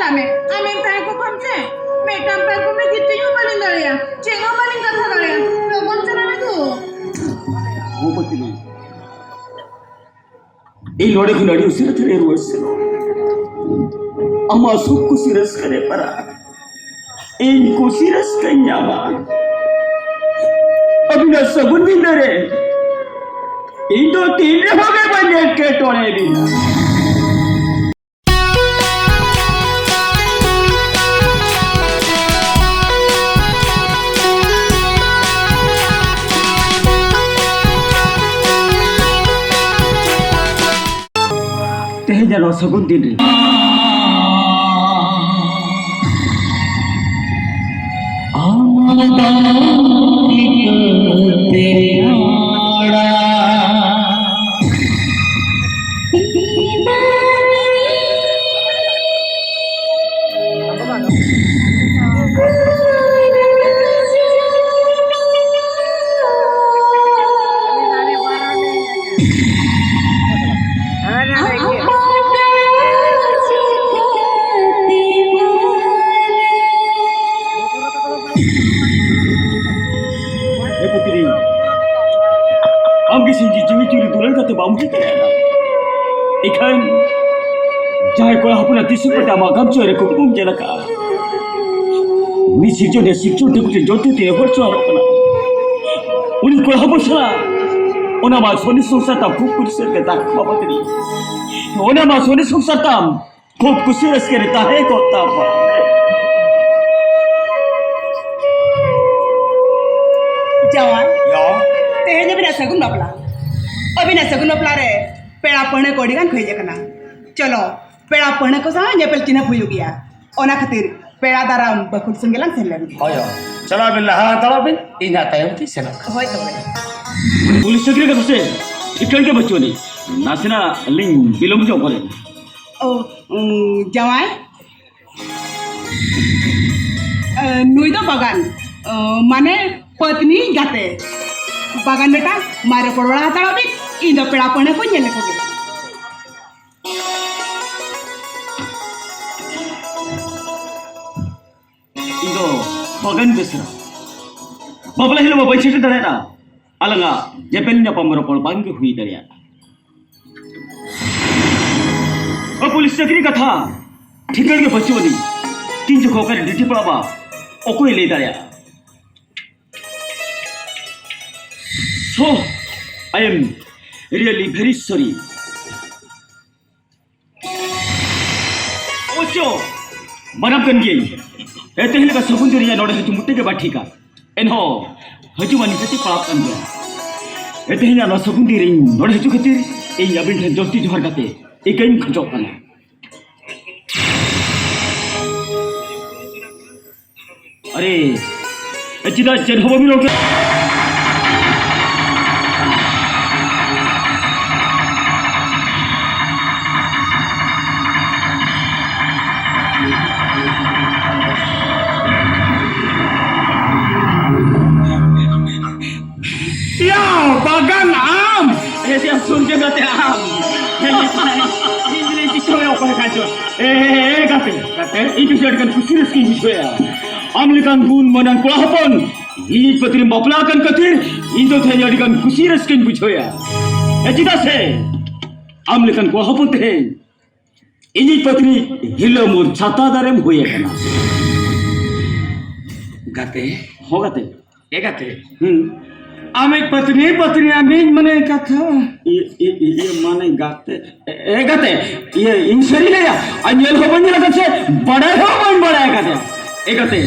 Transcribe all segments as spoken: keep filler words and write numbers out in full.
ᱟᱢᱮ, ᱟᱢᱮᱢ ᱛᱟᱦᱮᱸ ᱠᱚᱜ ᱠᱷᱟᱱ ᱥᱮ, ᱢᱤᱫᱴᱟᱝ ᱯᱟᱨᱠᱚᱢ ᱨᱮ ᱜᱤᱛᱤᱡ ᱦᱚᱸ ᱵᱟᱹᱞᱤᱧ ᱫᱟᱲᱮᱭᱟᱜᱼᱟ, ᱪᱮᱫ ᱦᱚᱸ ᱵᱟᱹᱞᱤᱧ ᱠᱟᱛᱷᱟ ᱫᱟᱲᱮᱭᱟᱜᱼᱟ᱾ ᱞᱚᱜᱚᱱ ᱪᱟᱞᱟᱜ ᱢᱮ ᱫᱩ᱾ ᱵᱷᱩᱯᱚᱛᱤ ᱢᱟᱹᱭ, ᱤᱧ ᱱᱚᱰᱮ ᱠᱷᱚᱱ ᱟᱹᱰᱤ ᱩᱥᱟᱹᱨᱟ ᱛᱮ ᱨᱩᱣᱟᱹᱲ ᱥᱮᱱᱚᱜ᱾ ᱟᱢᱟᱜ ᱥᱩᱠ ᱠᱩᱥᱤ ᱨᱟᱹᱥᱠᱟᱹ ᱨᱮ ᱯᱟᱨᱟ ᱤᱧ ᱠᱩᱥᱤ ᱨᱟᱹᱥᱠᱟᱹᱧ ᱧᱟᱢᱟ᱾ ᱟᱹᱵᱤᱱᱟᱜ ᱥᱟᱹᱜᱩᱱ ᱵᱤᱱ ᱨᱮ ᱤᱧ ᱫᱚ ᱛᱤᱱ ᱨᱮᱦᱚᱸ ᱜᱮ ᱵᱟᱹᱧ ᱮᱴᱠᱮᱴᱚᱬᱮ ᱵᱤᱱᱟ᱾ ᱛᱮᱦᱮᱧ ᱟᱨ ᱱᱚᱣᱟ ᱥᱟᱹᱜᱩᱱ ᱫᱤᱱ ᱨᱮ ᱟᱢ ᱫᱚ ᱴᱷᱤᱠᱟᱹᱛᱮ ᱟᱲᱟᱜ᱾ ᱦᱮ ᱯᱩᱛᱨᱤ, ᱟᱢ ᱜᱮ ᱥᱮ ᱡᱤᱣᱤ ᱪᱩᱨᱤ ᱫᱩᱞᱟᱹᱲ ᱠᱟᱛᱮ ᱵᱟᱢ ᱦᱩᱭ ᱫᱟᱲᱮᱭᱟᱜᱼᱟ᱾ ᱮᱱᱠᱷᱟᱱ ᱡᱟᱦᱟᱸᱭ ᱠᱚᱲᱟ ᱦᱚᱯᱚᱱᱟᱜ ᱛᱤᱥ ᱦᱚᱸ ᱟᱢᱟᱜ ᱜᱟᱢᱪᱷᱟ ᱨᱮ ᱠᱩᱠᱢᱩᱢ ᱧᱮᱞ ᱟᱠᱟᱫᱼᱟ, ᱩᱱᱤ ᱥᱤᱨᱡᱚᱱᱤᱭᱟᱹ ᱥᱤᱨᱡᱚᱱ ᱴᱷᱟᱹᱠᱩᱨ ᱴᱷᱮᱱ ᱡᱚᱭ ᱛᱮ ᱦᱚᱲ ᱪᱚᱣᱟᱨᱚᱜ ᱠᱟᱱᱟ᱾ ᱩᱱᱤ ᱠᱚᱲᱟ ᱦᱚᱯᱚᱱ ᱥᱟᱞᱟᱜ ᱚᱱᱟ ᱢᱟ ᱥᱚᱱᱤ ᱥᱚᱝᱥᱟᱨ ᱛᱟᱢ ᱠᱷᱩᱵ ᱠᱩᱥᱤ ᱨᱟᱹᱥᱠᱟᱹ ᱛᱟᱢ ᱵᱟᱵᱟ ᱛᱤᱧ᱾ ᱚᱱᱟ ᱢᱟ ᱥᱚᱱᱤ ᱥᱚᱝᱥᱟᱨ ᱛᱟᱢ ᱠᱷᱩᱵ ᱠᱩᱥᱤ ᱨᱟᱹᱥᱠᱟᱹ ᱨᱮ ᱛᱟᱦᱮᱸ ᱠᱚᱜ ᱛᱟᱢᱟ᱾ ᱡᱟᱶᱟᱭ, ᱭᱟ᱾ ᱛᱮᱦᱮᱧ ᱟᱹᱵᱤᱱᱟᱜ ᱥᱟᱹᱜᱩᱱ ᱵᱟᱯᱞᱟ᱾ ᱟᱹᱵᱤᱱᱟᱜ ᱥᱟᱹᱜᱩᱱ ᱵᱟᱯᱞᱟ ᱨᱮ ᱯᱮᱲᱟ ᱯᱟᱹᱦᱬᱟᱹ ᱠᱚ ᱟᱹᱰᱤ ᱜᱟᱱ ᱠᱚ ᱦᱮᱡ ᱟᱠᱟᱱᱟ᱾ ᱪᱚᱞᱚ, ᱯᱮᱲᱟ ᱯᱟᱹᱦᱬᱟᱹ ᱠᱚ ᱥᱟᱶ ᱧᱮᱯᱮᱞ ᱪᱤᱱᱦᱟᱹᱯ ᱦᱩᱭᱩᱜ ᱜᱮᱭᱟ᱾ ᱚᱱᱟ ᱠᱷᱟᱹᱛᱤᱨ ᱯᱮᱲᱟ ᱫᱟᱨᱟᱢ ᱵᱟᱹᱠᱷᱩᱞ ᱥᱮᱱ ᱜᱮᱞᱟᱝ ᱥᱮᱱ ᱞᱮᱱ ᱜᱮ᱾ ᱦᱳᱭ, ᱦᱳᱭ᱾ ᱪᱟᱞᱟᱜ ᱵᱤᱱ, ᱞᱟᱦᱟ ᱦᱟᱛᱟᱲᱚᱜ ᱵᱤᱱ, ᱤᱧ ᱦᱟᱸᱜ ᱛᱟᱭᱚᱢ ᱛᱤᱧ ᱥᱮᱱᱚᱜ ᱠᱟᱱᱟ᱾ ᱦᱳᱭ ᱛᱚᱵᱮ᱾ ᱯᱩᱞᱤᱥ ᱪᱟᱹᱠᱨᱤ ᱠᱟᱛᱷᱟ ᱥᱮ ᱴᱷᱤᱠᱟᱹᱱ ᱜᱮ ᱵᱟᱹᱪᱩᱜ ᱟᱹᱱᱤᱡ᱾ ᱱᱟᱥᱮᱱᱟᱜ ᱞᱤᱧ ᱵᱤᱞᱚᱢ ᱧᱚᱜ ᱠᱟᱱᱟ᱾ ᱳ, ᱩᱸ, ᱡᱟᱶᱟᱭ, ᱮ, ᱱᱩᱭ ᱫᱚ ᱵᱟᱜᱟᱱ, ᱮ, ᱢᱟᱱᱮ ᱯᱟᱹᱛᱱᱤ ᱜᱟᱛᱮ᱾ ᱵᱟᱜᱟᱱ ᱵᱮᱴᱟ, ᱢᱟ ᱨᱚᱯᱚᱲ ᱵᱟᱲᱟ ᱦᱟᱛᱟᱲᱚᱜ ᱵᱤᱱ, ᱤᱧ ᱫᱚ ᱯᱮᱲᱟ ᱯᱟᱹᱦᱬᱟᱹ ᱠᱚᱧ ᱧᱮᱞ ᱞᱮᱠᱚ ᱜᱮ᱾ ᱵᱟᱜᱟᱱ ᱵᱮᱥᱨᱟ᱾ ᱵᱟᱯᱞᱟ ᱦᱤᱞᱳᱜ ᱢᱟ ᱵᱟᱹᱧ ᱥᱮᱴᱮᱨ ᱫᱟᱲᱮᱭᱟᱫᱟ᱾ ᱟᱞᱟᱝᱟᱜ ᱧᱮᱯᱮᱞ ᱧᱟᱯᱟᱢ ᱨᱚᱯᱚᱲ ᱵᱟᱝ ᱜᱮ ᱦᱩᱭ ᱫᱟᱲᱮᱭᱟᱜᱼᱟ᱾ ᱚ, ᱯᱩᱞᱤᱥ ᱪᱟᱹᱠᱨᱤ ᱠᱟᱛᱷᱟ ᱴᱷᱤᱠᱟᱹᱱ ᱜᱮ ᱵᱟᱹᱪᱩᱜ ᱟᱹᱱᱤᱡ᱾ ᱛᱤᱱ ᱡᱚᱠᱷᱚᱱ ᱚᱠᱟᱨᱮ ᱰᱤᱭᱩᱴᱤ ᱯᱟᱲᱟᱜᱼᱟ, ᱚᱠᱚᱭ ᱞᱟᱹᱭ ᱫᱟᱲᱮᱭᱟᱜᱼᱟ? So, I am really very sorry. ᱚᱪᱚ, ᱢᱟᱱᱟᱣ ᱠᱟᱱ ᱜᱤᱭᱟᱹᱧ᱾ ᱮ, ᱛᱮᱦᱮᱧ ᱞᱮᱠᱟ ᱥᱟᱹᱜᱩᱱ ᱫᱤᱱ ᱨᱮ ᱤᱧᱟᱹᱜ ᱱᱚᱰᱮ ᱦᱤᱡᱩᱜ ᱢᱤᱫᱴᱮᱡ ᱜᱮ ᱵᱟᱝ ᱴᱷᱤᱠᱟ᱾ ᱮᱱᱦᱚᱸ ᱦᱤᱡᱩᱜ ᱢᱟ ᱱᱤᱝᱠᱟᱹ ᱛᱮ ᱯᱟᱲᱟᱜ ᱠᱟᱱ ᱜᱮᱭᱟ᱾ ᱮ, ᱛᱮᱦᱮᱧᱟᱜ ᱱᱚᱣᱟ ᱥᱟᱹᱜᱩᱱ ᱫᱤᱱ ᱨᱮ ᱤᱧ ᱱᱚᱰᱮ ᱦᱤᱡᱩᱜ ᱠᱷᱟᱹᱛᱤᱨ ᱤᱧ ᱟᱹᱵᱤᱱ ᱴᱷᱮᱱ ᱡᱚᱥᱛᱤ ᱡᱚᱦᱟᱨ ᱠᱟᱛᱮ ᱤᱠᱟᱹᱧ ᱠᱷᱚᱡᱚᱜ ᱠᱟᱱᱟ᱾ ᱟᱨᱮ, ᱮ, ᱪᱮᱫᱟᱜ ᱪᱮᱫ ᱦᱚᱸ ᱵᱟᱹᱵᱤᱱ ᱨᱚᱲ ᱠᱟᱱᱟ? ᱭᱟ, ᱵᱟᱜᱟᱱ ᱟᱢ! ᱮ, ᱭᱟ, ᱥᱩᱨᱡᱚ ᱜᱟᱛᱮ ᱟᱢ! ᱮ, ᱤᱧ ᱫᱚᱧ ᱪᱤᱠᱟᱹᱭᱟ ᱚᱠᱚᱭ ᱠᱷᱟᱱ ᱪᱚ? ᱮ, ᱮ, ᱮ, ᱜᱟᱛᱮ, ᱜᱟᱛᱮ, ᱤᱧ ᱫᱚ ᱟᱹᱰᱤ ᱜᱟᱱ ᱠᱩᱥᱤ ᱨᱟᱹᱥᱠᱟᱹᱧ ᱵᱩᱡᱷᱟᱹᱣᱮᱫᱼᱟ᱾ ᱟᱢ ᱞᱮᱠᱟᱱ ᱜᱩᱱ ᱢᱟᱱᱟᱱ ᱠᱚᱲᱟ ᱦᱚᱯᱚᱱ ᱤᱧᱤᱡ ᱯᱟᱹᱛᱨᱤᱢ ᱵᱟᱯᱞᱟ ᱟᱠᱟᱱ ᱠᱷᱟᱹᱛᱤᱨ ᱤᱧ ᱫᱚ ᱛᱮᱦᱮᱧ ᱟᱹᱰᱤ ᱜᱟᱱ ᱠᱩᱥᱤ ᱨᱟᱹᱥᱠᱟᱹᱧ ᱵᱩᱡᱷᱟᱹᱣᱮᱫᱼᱟ᱾ ᱮ, ᱪᱮᱫᱟᱜ ᱥᱮ ᱟᱢ ᱞᱮᱠᱟᱱ ᱠᱚᱲᱟ ᱦᱚᱯᱚᱱ ᱛᱮᱦᱮᱧ ᱤᱧᱤᱡ ᱯᱟᱹᱛᱨᱤ ᱦᱤᱞᱟᱹᱢᱩᱨ ᱪᱷᱟᱛᱟ ᱫᱟᱨᱮᱢ ᱦᱩᱭ ᱟᱠᱟᱱᱟ᱾ ᱜᱟᱛᱮ᱾ ᱦᱚᱸ ᱜᱟᱛᱮ᱾ ᱮ ᱜᱟᱛᱮ᱾ ᱦᱩᱸ᱾ ᱟᱢᱤᱡ ᱯᱟᱹᱛᱱᱤ, ᱯᱟᱹᱛᱱᱤ ᱟᱢᱤᱡ ᱢᱟᱱᱮ ᱠᱟᱛᱷᱟ᱾ ᱤᱭᱟᱹ, ᱤᱭᱟᱹ, ᱤᱭᱟᱹ, ᱢᱟᱱᱮ ᱜᱟᱛᱮ᱾ ᱮ, ᱮ ᱜᱟᱛᱮ, ᱤᱭᱟᱹ, ᱤᱧ ᱥᱟᱹᱨᱤ ᱞᱟᱹᱭᱟ, ᱟᱨ ᱧᱮᱞ ᱦᱚᱸ ᱵᱟᱹᱧ ᱧᱮᱞ ᱟᱠᱟᱫ ᱥᱮ ᱵᱟᱲᱟᱭ ᱦᱚᱸ ᱵᱟᱹᱧ ᱵᱟᱲᱟᱭ ᱟᱠᱟᱫᱮᱭᱟ᱾ ᱮ ᱜᱟᱛᱮ,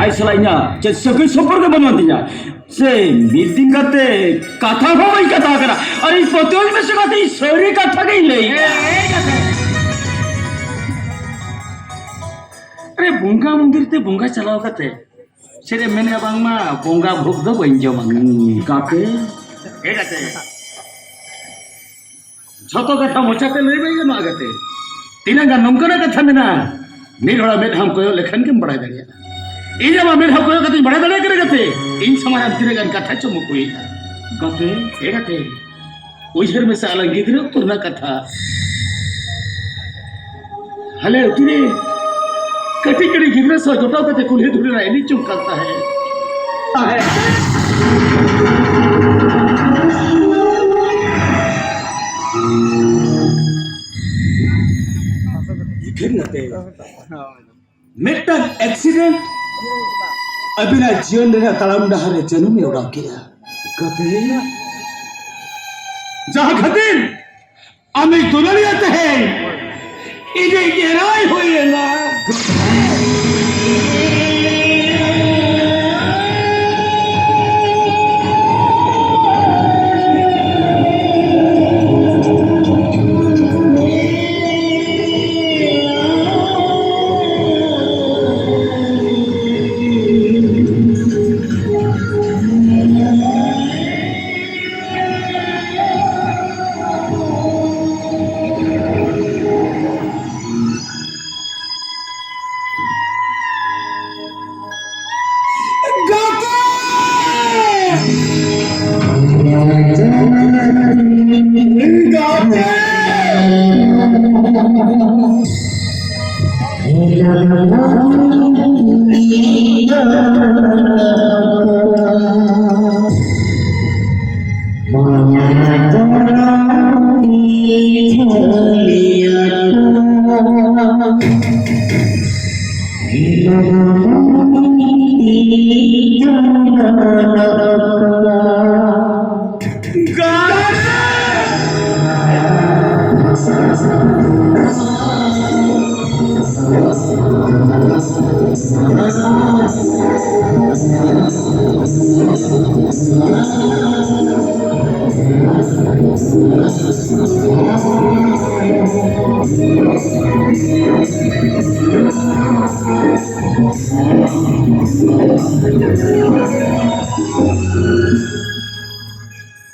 ᱟᱡ ᱥᱟᱞᱟᱜ ᱤᱧᱟᱹᱜ ᱪᱮᱫ ᱥᱟᱹᱜᱟᱹᱭ ᱥᱚᱢᱯᱚᱨᱠᱚ ᱵᱟᱹᱱᱩᱜ ᱛᱤᱧᱟ᱾ ᱥᱮ ᱢᱤᱫ ᱫᱤᱱ ᱜᱟᱛᱮ ᱠᱟᱛᱷᱟ ᱦᱚᱸ ᱵᱟᱹᱧ ᱠᱟᱛᱷᱟ ᱟᱠᱟᱱᱟ᱾ ᱟᱨ ᱤᱧ ᱯᱟᱹᱛᱭᱟᱹᱣ ᱢᱮᱥᱮ ᱜᱟᱛᱮ, ᱤᱧ ᱥᱟᱹᱨᱤ ᱠᱟᱛᱷᱟ ᱜᱤᱧ ᱞᱟᱹᱭ ᱮᱫᱟ᱾ ᱮ, ᱮ ᱜᱟᱛᱮ᱾ ᱟᱨᱮ, ᱵᱚᱸᱜᱟ ᱢᱚᱱᱫᱤᱨ ᱛᱮ ᱵᱚᱸᱜᱟ ᱪᱟᱞᱟᱣ ᱠᱟᱛᱮ ᱪᱮᱫ ᱮ ᱢᱮᱱᱮᱫᱼᱟ ᱵᱟᱝᱢᱟ ᱵᱚᱸᱜᱟ ᱵᱷᱳᱜᱽ ᱫᱚ ᱵᱟᱹᱧ ᱡᱚᱢᱟ᱾ ᱦᱩᱸ, ᱜᱟᱛᱮ᱾ ᱮ ᱜᱟᱛᱮ, ᱡᱷᱚᱛᱚ ᱠᱟᱛᱷᱟ ᱢᱚᱪᱟᱛᱮ ᱞᱟᱹᱭ ᱵᱟᱭ ᱜᱟᱱᱚᱜᱼᱟ ᱜᱟᱛᱮ᱾ ᱛᱤᱱᱟᱹᱜ ᱜᱟᱱ ᱱᱚᱝᱠᱟᱱᱟᱜ ᱠᱟᱛᱷᱟ ᱢᱮᱱᱟᱜᱼᱟ, ᱢᱤᱫ ᱦᱚᱲᱟᱜ ᱢᱮᱫᱦᱟᱢ ᱠᱚᱭᱚᱜ ᱞᱮᱠᱷᱟᱱ ᱜᱮᱢ ᱵᱟᱲᱟᱭ ᱫᱟᱲᱮᱭᱟᱜᱼᱟ᱾ ᱤᱧᱟᱜ ᱢᱟ ᱢᱮᱫᱦᱟ ᱠᱚᱭᱚᱜ ᱠᱟᱛᱮᱧ ᱵᱟᱲᱟᱭ ᱫᱟᱲᱮᱭᱟᱜ ᱠᱟᱱᱟ ᱜᱟᱛᱮ, ᱤᱧ ᱥᱟᱢᱟᱝ ᱨᱮ ᱟᱢ ᱛᱤᱱᱟᱹᱜ ᱜᱟᱱ ᱠᱟᱛᱷᱟ ᱪᱚᱢ ᱩᱠᱩᱭᱮᱫᱼᱟ᱾ ᱜᱟᱛᱮ᱾ ᱮ ᱜᱟᱛᱮ, ᱩᱭᱦᱟᱹᱨ ᱢᱮᱥᱮ ᱟᱞᱟᱝ ᱜᱤᱫᱽᱨᱟᱹ ᱚᱠᱛᱚ ᱨᱮᱱᱟᱜ ᱠᱟᱛᱷᱟ᱾ ᱦᱟᱞᱮ ᱩᱛᱩ ᱨᱮ ᱠᱟᱹᱴᱤᱡ ᱠᱟᱹᱴᱤᱡ ᱜᱤᱫᱽᱨᱟᱹ ᱥᱟᱶ ᱡᱚᱴᱟᱣ ᱠᱟᱛᱮ ᱠᱩᱞᱦᱤ ᱫᱷᱩᱲᱤ ᱨᱮ ᱮᱱᱮᱡ ᱡᱚᱝ ᱠᱟᱱ ᱛᱟᱦᱮᱸᱫ᱾ ᱛᱟᱦᱮᱸᱫ᱾ ᱤᱠᱷᱟᱹᱱ ᱠᱟᱛᱮ ᱢᱤᱫᱴᱟᱝ ᱮᱠᱥᱤᱰᱮᱱᱴ ᱟᱹᱵᱤᱱᱟᱜ ᱡᱤᱭᱚᱱ ᱨᱮᱱᱟᱜ ᱛᱟᱲᱟᱢ ᱰᱟᱦᱟᱨ ᱨᱮ ᱡᱟᱹᱱᱩᱢᱮ ᱚᱰᱟᱣ ᱠᱮᱫᱟ᱾ ᱜᱟᱛᱮ, ᱡᱟᱦᱟᱸ ᱠᱷᱟᱹᱛᱤᱨ ᱟᱢᱤᱡ ᱫᱩᱞᱟᱹᱲᱤᱭᱟᱹ ᱛᱮᱦᱮᱧ ᱤᱧᱤᱡ ᱮᱨᱟᱭ ᱦᱩᱭ ᱮᱱᱟ᱾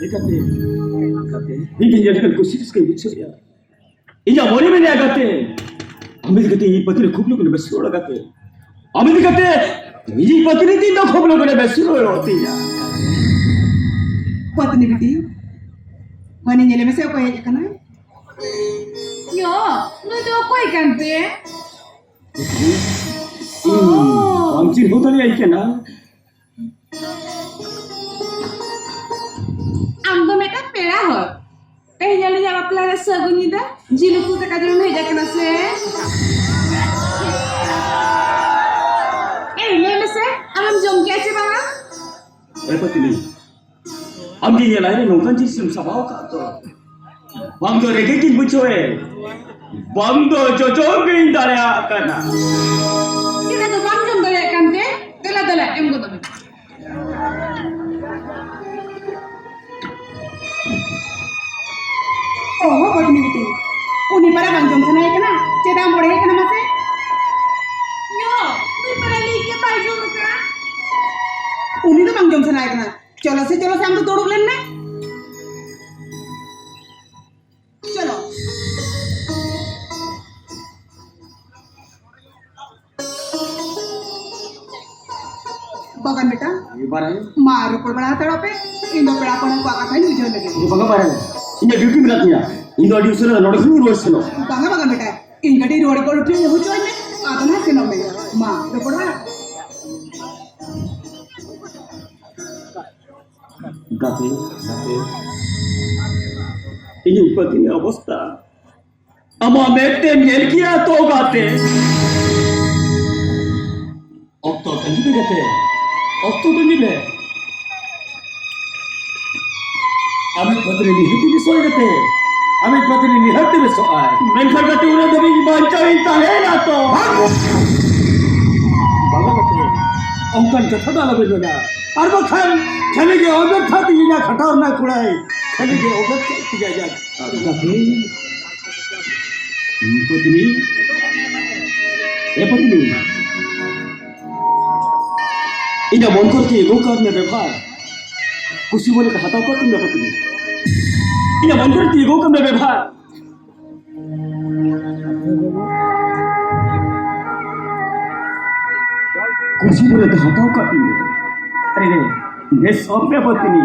ᱞᱮᱠᱟᱛᱮ, ᱞᱮᱠᱟᱛᱮ, ᱤᱧ ᱧᱮᱞ ᱠᱟᱛᱮ ᱠᱩᱥᱤ ᱨᱟᱹᱥᱠᱟᱹᱧ ᱵᱩᱡᱷᱟᱹᱣᱮᱫᱼᱟ᱾ ᱤᱧᱟᱜ ᱢᱚᱱᱮ ᱢᱮᱱᱮᱫᱼᱟ ᱜᱟᱛᱮ, ᱟᱢ ᱤᱫᱤ ᱠᱟᱛᱮ ᱤᱧ ᱯᱟᱹᱛᱤ ᱨᱮ ᱠᱷᱩᱵ ᱞᱚᱜᱚᱱ ᱵᱮᱥ ᱨᱚᱲ ᱜᱟᱛᱮ᱾ ᱟᱢ ᱤᱫᱤ ᱠᱟᱛᱮ ᱤᱧ ᱯᱟᱹᱛᱤ ᱨᱮ ᱫᱚ ᱠᱷᱩᱵ ᱞᱚᱜᱚᱱ ᱵᱮᱥ ᱨᱚᱲ ᱛᱤᱧᱟ᱾ ᱯᱟᱹᱛᱱᱤ ᱵᱤᱴᱤ, ᱢᱟᱱᱮ ᱧᱮᱞᱮ ᱢᱮᱥᱮ ᱚᱠᱚᱭ ᱦᱮᱡ ᱟᱠᱟᱱᱟ? ᱭᱳ, ᱱᱩᱭ ᱫᱚ ᱚᱠᱚᱭ ᱠᱟᱱ ᱛᱮ? ᱛᱤᱨᱜᱩ ᱫᱟᱲᱮᱭᱟᱭ ᱠᱟᱱᱟ᱾ ᱟᱢ ᱫᱚ ᱢᱤᱫᱴᱟᱝ ᱯᱮᱲᱟ ᱦᱚᱲ᱾ ᱛᱮᱦᱮᱧ ᱟᱹᱞᱤᱧᱟᱜ ᱵᱟᱯᱞᱟ ᱨᱮ ᱥᱟᱹᱜᱩᱱ ᱧᱤᱫᱟᱹ᱾ ᱡᱤᱞ ᱩᱛᱩ ᱫᱟᱠᱟ ᱡᱚᱢᱮᱢ ᱦᱮᱡ ᱟᱠᱟᱱᱟ ᱥᱮ? ᱮᱭ, ᱞᱟᱹᱭ ᱢᱮᱥᱮ, ᱟᱢᱮᱢ ᱡᱚᱢ ᱠᱮᱜᱼᱟ ᱪᱮ ᱵᱟᱝᱟ? ᱮ ᱯᱟᱹᱛᱤᱞᱤ, ᱟᱢ ᱜᱮ ᱧᱮᱞᱟᱭ ᱨᱮ ᱱᱚᱝᱠᱟᱱ ᱡᱤᱱᱤᱥ ᱮᱢ ᱥᱟᱵᱟᱣ ᱟᱠᱟᱫ ᱫᱚ᱾ ᱵᱟᱝ ᱫᱚ ᱨᱮᱸᱜᱮᱡ ᱜᱤᱧ ᱵᱩᱡᱷᱟᱹᱣᱮᱫ, ᱵᱟᱝ ᱫᱚ ᱡᱚᱡᱚᱢ ᱜᱤᱧ ᱫᱟᱲᱮᱭᱟᱜ ᱠᱟᱱᱟ᱾ ᱪᱮᱫᱟᱜ ᱫᱚ ᱵᱟᱢ ᱡᱚᱢ ᱫᱟᱲᱮᱭᱟᱜ ᱠᱟᱱᱛᱮ? ᱫᱮᱞᱟ, ᱫᱮᱞᱟ, ᱮᱢ ᱜᱚᱫ ᱟᱹᱧ᱾ ᱚᱦᱚ, ᱵᱷᱟᱹᱜᱽᱱᱤ ᱵᱤᱴᱤ, ᱩᱱᱤ ᱯᱟᱨᱟ ᱵᱟᱝ ᱡᱚᱢ ᱥᱟᱱᱟᱭᱮ ᱠᱟᱱᱟ, ᱪᱮᱫᱟᱜ ᱮᱢ ᱵᱚᱲᱦᱮ ᱠᱟᱱᱟ ᱢᱟᱥᱮ? ᱭᱳ, ᱱᱩᱭ ᱯᱟᱨᱟ ᱞᱟᱹᱭ ᱠᱮᱫ ᱵᱟᱭ ᱡᱚᱢ ᱟᱠᱟᱫᱼᱟ᱾ ᱩᱱᱤ ᱫᱚ ᱵᱟᱝ ᱡᱚᱢ ᱥᱟᱱᱟᱭᱮ ᱠᱟᱱᱟ᱾ ᱪᱚᱞᱚ ᱥᱮ, ᱪᱚᱞᱚ ᱥᱮ, ᱟᱢ ᱫᱚ ᱫᱩᱲᱩᱵ ᱞᱮᱱ ᱢᱮ᱾ ᱪᱚᱞᱚ᱾ ᱵᱟᱜᱟᱱ ᱵᱮᱴᱟ, ᱮ ᱵᱟᱨᱟᱭ᱾ ᱢᱟ, ᱨᱚᱯᱚᱲ ᱵᱟᱲᱟ ᱦᱟᱛᱟᱲᱚᱜ ᱯᱮ᱾ ᱤᱧ ᱫᱚ ᱯᱮᱲᱟ ᱯᱟᱹᱲᱦᱟᱹ ᱠᱚᱣᱟᱜ ᱠᱟᱛᱷᱟᱧ ᱵᱩᱡᱷᱟᱹᱣ ᱞᱮᱜᱮ᱾ ᱮ ᱵᱟᱝᱟ ᱵᱟᱨᱟᱭ, ᱤᱧᱟᱹᱜ ᱰᱤᱭᱩᱴᱤ ᱢᱮᱱᱟᱜ ᱛᱤᱧᱟ᱾ ᱤᱧ ᱫᱚ ᱟᱹᱰᱤ ᱩᱥᱟᱹᱨᱟ ᱱᱚᱰᱮ ᱠᱷᱚᱱᱤᱧ ᱨᱩᱣᱟᱹᱲ ᱥᱮᱱᱚᱜ᱾ ᱵᱟᱝᱟ, ᱵᱟᱜᱟᱱ ᱵᱮᱴᱟ, ᱤᱧ ᱠᱟᱹᱴᱤᱡ ᱨᱩᱣᱟᱹᱲ ᱠᱚ ᱦᱚᱪᱚᱧ ᱢᱮ᱾ ᱟᱫᱚ ᱱᱟᱦᱟᱜ ᱥᱮᱱᱚᱜ ᱢᱮ᱾ ᱢᱟ, ᱨᱚᱯᱚᱲ ᱵᱟᱲᱟ᱾ ᱜᱟᱛᱮ, ᱜᱟᱛᱮ, ᱤᱧᱤᱡ ᱯᱟᱹᱛᱤ ᱚᱵᱚᱥᱛᱟ ᱟᱢᱟᱜ ᱢᱮᱫ ᱛᱮᱢ ᱧᱮᱞ ᱠᱮᱭᱟ ᱛᱚ ᱜᱟᱛᱮ᱾ ᱚᱠᱛᱚ ᱛᱟᱺᱜᱤ ᱢᱮ ᱜᱟᱛᱮ, ᱚᱠᱛᱚ ᱛᱟᱺᱜᱤ ᱢᱮ᱾ ᱟᱢᱤᱡ ᱯᱟᱹᱛᱤ ᱱᱤᱦᱟᱹᱛ ᱵᱮᱥᱚᱜᱼᱟᱭ ᱜᱟᱛᱮ, ᱟᱢᱤᱡ ᱯᱟᱹᱛᱤ ᱱᱤᱦᱟᱹᱛ ᱵᱮᱥᱚᱜᱼᱟᱭ᱾ ᱢᱮᱱᱠᱷᱟᱱ ᱜᱟᱛᱮ, ᱩᱱᱟᱹᱜ ᱫᱷᱟᱹᱵᱤᱡ ᱵᱟᱧᱪᱟᱣ ᱤᱧ ᱛᱟᱦᱮᱱᱟ ᱛᱚ? ᱵᱟᱝ᱾ ᱵᱟᱝᱟ ᱜᱟᱛᱮ, ᱚᱱᱠᱟᱱ ᱠᱟᱛᱷᱟ ᱫᱚ ᱟᱞᱚᱵᱮᱱ ᱢᱮᱱᱟ, ᱟᱨ ᱵᱟᱠᱷᱟᱱ ᱠᱷᱟᱹᱞᱤ ᱜᱮ ᱚᱵᱮᱨᱛᱷᱟ ᱛᱮ ᱤᱧᱟᱹᱜ ᱠᱷᱟᱴᱟᱣ ᱨᱮᱱᱟᱜ ᱠᱩᱲᱟᱹᱭ, ᱠᱷᱟᱹᱞᱤ ᱜᱮ ᱚᱵᱮᱨᱛᱷᱟ ᱛᱮ ᱤᱧᱟᱹᱜ ᱜᱟᱛᱮ᱾ ᱯᱟᱹᱛᱱᱤ, ᱮ ᱯᱟᱹᱛᱱᱤ, ᱤᱧᱟᱹᱜ ᱢᱚᱱ ᱠᱚᱨᱮ ᱛᱤ ᱟᱹᱜᱩ ᱠᱟᱜ ᱢᱮ ᱵᱮᱵᱷᱟᱨ, ᱠᱩᱥᱤ ᱢᱚᱱᱮ ᱛᱮ ᱦᱟᱛᱟᱣ ᱠᱟᱜ ᱛᱤᱧ ᱢᱮ ᱯᱟᱹᱛᱱᱤ, ᱤᱧᱟᱹᱜ ᱢᱚᱱ ᱠᱚᱨᱮ ᱛᱤ ᱟᱹᱜᱩ ᱠᱟᱜ ᱢᱮ ᱵᱮᱵᱷᱟᱨ᱾ ᱠᱩᱥᱤ ᱢᱚᱱᱮ ᱛᱮ ᱦᱟᱛᱟᱣ ᱠᱟᱜ ᱛᱤᱧ ᱢᱮ᱾ ᱟᱨᱮ ᱨᱮ, ᱵᱮᱥ ᱚᱯᱮ ᱯᱟᱹᱛᱱᱤ᱾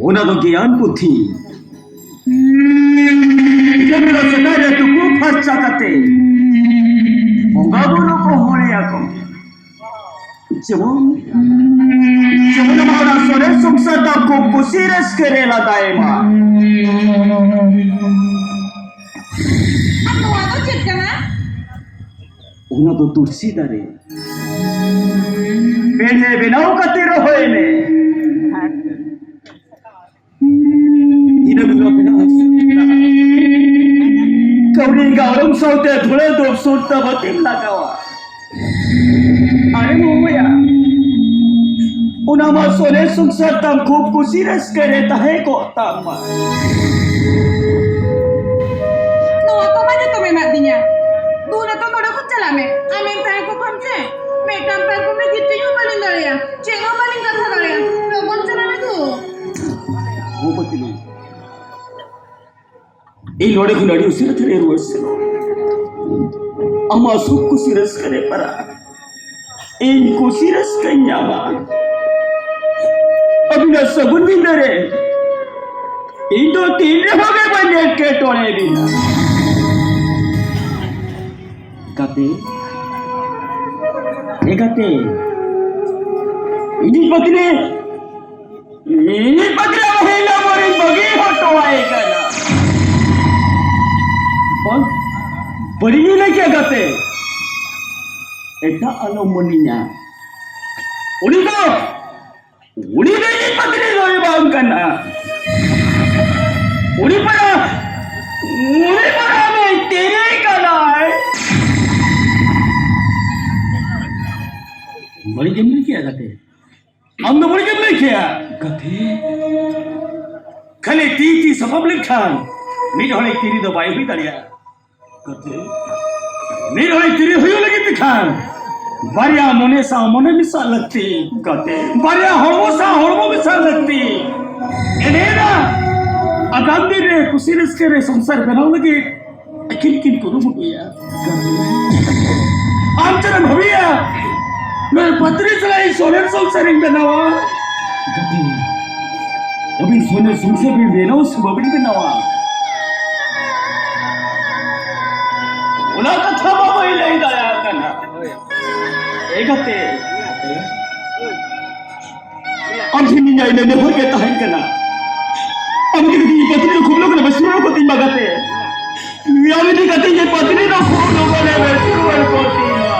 ᱚᱱᱟ ᱫᱚ ᱜᱮᱭᱟᱱ ᱯᱩᱛᱷᱤ᱾ ᱤᱱᱟᱹ ᱦᱤᱞᱳᱜ ᱥᱮᱛᱟᱜ ᱨᱮ ᱛᱩᱯᱩ ᱯᱷᱟᱨᱪᱟ ᱠᱟᱛᱮ ᱵᱚᱸᱜᱟ ᱵᱩᱨᱩ ᱠᱚ ᱦᱚᱦᱚᱭᱟᱠᱚ, ᱡᱮᱢᱚᱱ ᱡᱮᱢᱚᱱ ᱟᱢᱟᱜ ᱚᱱᱟ ᱥᱚᱨᱮᱥ ᱥᱚᱝᱥᱟᱨ ᱛᱟᱢ ᱠᱷᱩᱵ ᱠᱩᱥᱤ ᱨᱟᱹᱥᱠᱟᱹ ᱨᱮ ᱞᱟᱸᱫᱟᱭ ᱢᱟ᱾ ᱟᱨ ᱱᱚᱣᱟ ᱫᱚ ᱪᱮᱫ ᱠᱟᱱᱟ? ᱚᱱᱟ ᱫᱚ ᱛᱩᱞᱥᱤ ᱫᱟᱨᱮ᱾ ᱯᱮᱱᱮ ᱵᱮᱱᱟᱣ ᱠᱟᱛᱮ ᱨᱚᱦᱚᱭ ᱢᱮ᱾ ᱤᱱᱟᱹ ᱵᱮᱜᱚᱨ ᱢᱮᱱᱟᱜᱼᱟ, ᱠᱟᱹᱣᱰᱤ ᱜᱟᱣᱨᱚᱢ ᱥᱟᱶᱛᱮ ᱫᱷᱩᱲᱟᱹ ᱫᱚ ᱥᱩᱨ ᱛᱟᱵᱚᱛᱤᱢ ᱞᱟᱜᱟᱣᱟ᱾ ᱟᱨᱮ ᱢᱚᱦᱚᱭᱟ, ᱚᱱᱟ ᱢᱟ ᱥᱚᱨᱮᱥ ᱥᱚᱝᱥᱟᱨ ᱛᱟᱢ ᱠᱷᱩᱵ ᱠᱩᱥᱤ ᱨᱟᱹᱥᱠᱟᱹ ᱨᱮ ᱛᱟᱦᱮᱸ ᱠᱚᱜ ᱛᱟᱢ ᱢᱟ᱾ ᱱᱚᱣᱟ ᱠᱚ ᱢᱟ ᱡᱚᱛᱚ ᱢᱮᱱᱟᱜ ᱛᱤᱧᱟ᱾ ᱫᱩ ᱱᱤᱛᱚᱜ ᱱᱚᱰᱮ ᱠᱷᱚᱱ ᱪᱟᱞᱟᱜ ᱢᱮ᱾ ᱟᱢᱮᱢ ᱛᱟᱦᱮᱸ ᱠᱚᱜ ᱠᱷᱟᱱ ᱥᱮ, ᱢᱤᱫᱴᱟᱝ ᱯᱟᱨᱠᱚᱢ ᱨᱮ ᱜᱤᱛᱤᱡ ᱦᱚᱸ ᱵᱟᱹᱞᱤᱧ ᱫᱟᱲᱮᱭᱟᱜᱼᱟ, ᱪᱮᱫ ᱦᱚᱸ ᱵᱟᱹᱞᱤᱧ ᱠᱟᱛᱷᱟ ᱫᱟᱲᱮᱭᱟᱜᱼᱟ᱾ ᱞᱚᱜᱚᱱ ᱪᱟᱞᱟᱜ ᱢᱮ ᱫᱩ᱾ ᱵᱷᱩᱯᱚᱛᱤ ᱢᱟᱹᱭ, ᱤᱧ ᱱᱚᱰᱮ ᱠᱷᱚᱱ ᱟᱹᱰᱤ ᱩᱥᱟᱹᱨᱟ ᱛᱮ ᱨᱩᱣᱟᱹᱲ ᱥᱮᱱᱚᱜ᱾ ᱟᱢᱟᱜ ᱥᱩᱠ ᱠᱩᱥᱤ ᱨᱟᱹᱥᱠᱟᱹ ᱨᱮ ᱯᱟᱨᱟ ᱤᱧ ᱠᱩᱥᱤ ᱨᱟᱹᱥᱠᱟᱹᱧ ᱧᱟᱢᱟ᱾ ᱟᱹᱵᱤᱱᱟᱜ ᱥᱟᱹᱜᱩᱱ ᱧᱤᱫᱟᱹ ᱨᱮ ᱤᱧ ᱫᱚ ᱛᱤᱱ ᱨᱮᱦᱚᱸ ᱜᱮ ᱵᱟᱹᱧ ᱮᱴᱠᱮᱴᱚᱬᱮ ᱵᱤᱱᱟ᱾ ᱜᱟᱛᱮ, ᱮ ᱜᱟᱛᱮ, ᱤᱧᱤᱡ ᱯᱟᱹᱛᱱᱤ, ᱤᱧᱤᱡ ᱯᱟᱹᱛᱱᱤ ᱟᱢ ᱦᱤᱞᱳᱜ ᱢᱚᱨᱤᱧ ᱵᱟᱹᱜᱤ ᱦᱚᱴᱚᱣᱟᱭ ᱠᱟᱱᱟ᱾ ᱵᱟᱝ, ᱵᱟᱹᱲᱤᱡ ᱤᱧ ᱞᱟᱹᱭ ᱠᱮᱫ ᱜᱟᱛᱮ, ᱮᱴᱟᱜ ᱟᱞᱚᱢ ᱢᱚᱱᱮᱧᱟ᱾ ᱩᱱᱤ ᱫᱚ ᱩᱱᱤ ᱫᱚ ᱤᱧᱤᱡ ᱯᱟᱹᱛᱱᱤ ᱫᱚᱭ ᱵᱟᱝ ᱠᱟᱱᱟ᱾ ᱩᱱᱤ ᱯᱟᱨᱟ, ᱩᱱᱤ ᱯᱟᱨᱟ ᱟᱢᱤᱡ ᱛᱤᱨᱤ ᱠᱟᱱᱟᱭ᱾ ᱵᱟᱹᱲᱤᱡ ᱮᱢ ᱞᱟᱹᱭ ᱠᱮᱜᱼᱟ ᱜᱟᱛᱮ᱾ ᱟᱢ ᱫᱚ ᱵᱟᱹᱲᱤᱡ ᱮᱢ ᱞᱟᱹᱭ ᱠᱮᱜᱼᱟ᱾ ᱜᱟᱛᱮ, ᱠᱷᱟᱹᱞᱤ ᱛᱤ ᱛᱤ ᱥᱟᱯᱟᱵ ᱞᱮᱱᱠᱷᱟᱱ ᱢᱤᱫ ᱦᱚᱲᱤᱡ ᱛᱤᱨᱤ ᱫᱚ ᱵᱟᱭ ᱦᱩᱭ ᱫᱟᱲᱮᱭᱟᱜᱼᱟ᱾ ᱜᱟᱛᱮ, ᱢᱤᱫ ᱦᱚᱲᱤᱡ ᱛᱤᱨᱤ ᱦᱩᱭᱩᱜ ᱞᱟᱹᱜᱤᱫ ᱛᱮ ᱠᱷᱟᱱ ᱵᱟᱨᱭᱟ ᱢᱚᱱᱮ ᱥᱟᱶ ᱢᱚᱱᱮ ᱢᱮᱥᱟᱜ ᱞᱟᱹᱠᱛᱤ᱾ ᱜᱟᱛᱮ, ᱵᱟᱨᱭᱟ ᱦᱚᱲᱢᱚ ᱥᱟᱶ ᱦᱚᱲᱢᱚ ᱢᱮᱥᱟᱜ ᱞᱟᱹᱠᱛᱤ᱾ ᱮᱱᱮᱱᱟ ᱟᱜᱟᱢ ᱫᱤᱱ ᱨᱮ ᱠᱩᱥᱤ ᱨᱟᱹᱥᱠᱟᱹ ᱨᱮ ᱥᱚᱝᱥᱟᱨ ᱵᱮᱱᱟᱣ ᱞᱟᱹᱜᱤᱫ ᱟᱹᱠᱤᱱ ᱠᱤᱱ ᱠᱩᱨᱩᱢᱩᱴᱩᱭᱟ᱾ ᱟᱢ ᱪᱮᱫ ᱮᱢ ᱵᱷᱟᱹᱵᱤᱭᱟ? ᱱᱩᱭ ᱯᱟᱛᱨᱤ ᱥᱟᱞᱟᱜ ᱤᱧ ᱥᱚᱨᱮᱥ ᱥᱚᱝᱥᱟᱨᱤᱧ ᱵᱮᱱᱟᱣᱟ᱾ ᱜᱟᱛᱮ, ᱟᱹᱵᱤᱱ ᱥᱚᱨᱮᱥ ᱥᱚᱝᱥᱟᱨ ᱵᱤᱱ ᱵᱮᱱᱟᱣᱟ ᱥᱮ ᱵᱟᱵᱤᱱ ᱵᱮᱱᱟᱣᱟ? ᱚᱱᱟ ᱠᱟᱛᱷᱟ ᱢᱟ ᱵᱟᱹᱧ ᱞᱟᱹᱭ ᱫᱟᱲᱮᱭᱟᱜ ᱠᱟᱱᱟ᱾ ᱮ ᱜᱟᱛᱮ, ᱟᱢ ᱴᱷᱮᱱ ᱤᱧᱟᱹᱜ ᱤᱱᱟᱹ ᱱᱮᱦᱚᱨ ᱜᱮ ᱛᱟᱦᱮᱸ ᱠᱟᱱᱟ, ᱟᱢ ᱜᱮ ᱡᱩᱫᱤ ᱯᱟᱹᱛᱨᱤ ᱫᱚ ᱠᱷᱩᱵ ᱞᱚᱜᱚᱱ ᱵᱮᱥ ᱨᱩᱣᱟᱹᱲ ᱠᱚᱛᱤᱧ ᱢᱟ ᱜᱟᱛᱮ᱾ ᱟᱢ ᱡᱩᱫᱤ ᱜᱟᱛᱮ ᱤᱧᱟᱹᱜ ᱯᱟᱹᱛᱨᱤ ᱫᱚ ᱠᱷᱩᱵ ᱞᱚᱜᱚᱱ ᱵᱮᱥ ᱨᱩᱣᱟᱹᱲ ᱠᱚᱛᱤᱧ ᱢᱟ᱾